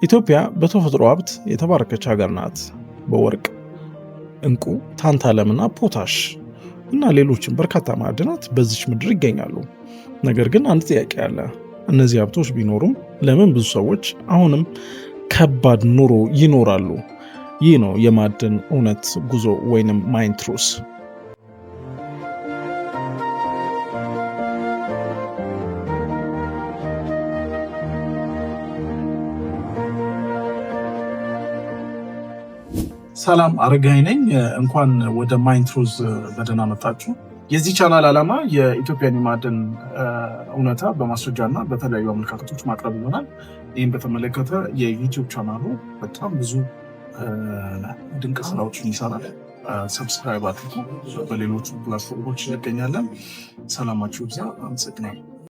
ኢትዮጵያ በተፈጥሮ ሀብት የተባረከች ሀገር ናት። በወርቅ፣ እንቁ፣ ታንታለምና ፖታሽ እና ሌሎችም በርካታ ማዕድናት በዚች ምድር ይገኛሉ። ነገር ግን አንድ ጥያቄ አለ። እነዚህ ሀብቶች ቢኖሩም ለምን ብዙ ሰዎች አሁንም ከባድ ኑሮ ይኖራሉ? ይህ ነው የማዕድን እውነት ጉዞ ወይንም Mine Truth። ሰላም፣ አረጋይ ነኝ። እንኳን ወደ Mine Truth በደህና መጣችሁ። የዚህ ቻናል ዓላማ የኢትዮጵያን የማዕድን እውነታ በማስረጃ እና በተለያዩ አመለካከቶች ማቅረብ ይሆናል። ይህም በተመለከተ የ YouTube ቻናሉ በጣም ብዙ ድንቅ ስራዎችን ይሰራል። Subscribe አድርጉ። በሌሎቹ platform ኦች እንገኛለን። ሰላማችሁ ይብዛ። አመሰግናለሁ።